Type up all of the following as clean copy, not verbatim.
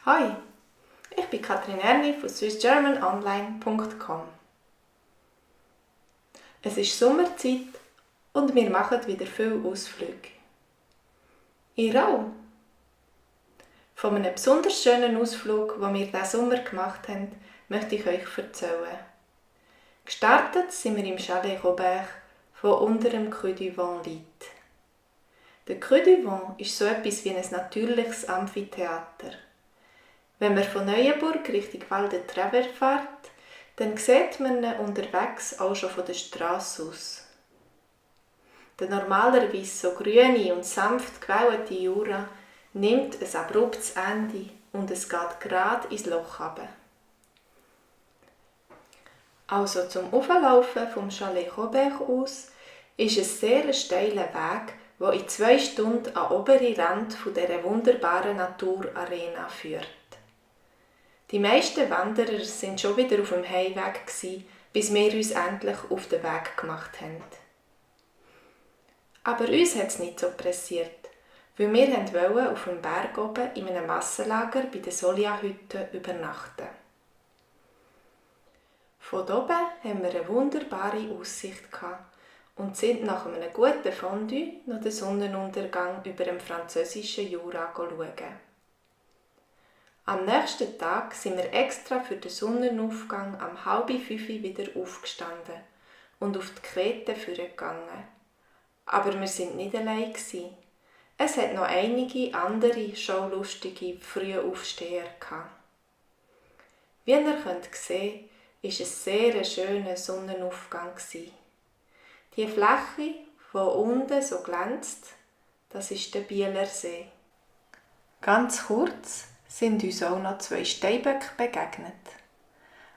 Hi, ich bin Katrin Erni von swissgermanonline.com. Es ist Sommerzeit und wir machen wieder viele Ausflüge. Ihr auch? Von einem besonders schönen Ausflug, den wir diesen Sommer gemacht haben, möchte ich euch erzählen. Gestartet sind wir im Chalet Robert, das unter dem Creux du Vent liegt. Der Creux du Vent ist so etwas wie ein natürliches Amphitheater. Wenn man von Neuenburg Richtung Val de Travers fährt, dann sieht man ihn unterwegs auch schon von der Strasse aus. Der normalerweise so grüne und sanft gewellte Jura nimmt ein abruptes Ende und es geht gerade ins Loch runter. Also zum Auflaufen vom Chalet Robert aus ist es sehr steiler Weg, der in 2 Stunden an den oberen Rand dieser wunderbaren Naturarena führt. Die meisten Wanderer sind schon wieder auf dem Heimweg, bis wir uns endlich auf den Weg gemacht haben. Aber uns hat es nicht so pressiert, weil wir wollten auf dem Berg oben in einem Massenlager bei den Solia-Hütten übernachten. Von oben haben wir eine wunderbare Aussicht und sind nach einem guten Fondue noch den Sonnenuntergang über dem französischen Jura schauen. Am nächsten Tag sind wir extra für den Sonnenaufgang um 4:30 wieder aufgestanden und auf die Krete gegangen. Aber wir waren nicht allein. Es hat noch einige andere schaulustige Frühaufsteher gehabt. Wie ihr sehen könnt, war es sehr ein schöner Sonnenaufgang. Die Fläche, die unten so glänzt, das ist der Bieler See. Ganz kurz sind uns auch noch 2 Steinböcke begegnet.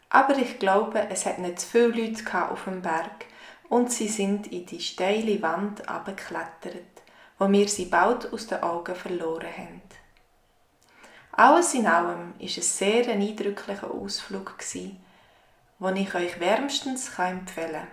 Aber ich glaube, es hat nicht zu viele Leute auf dem Berg und sie sind in die steile Wand herabgeklettert, wo wir sie bald aus den Augen verloren haben. Alles in allem war es sehr ein eindrücklicher Ausflug, den ich euch wärmstens empfehlen kann.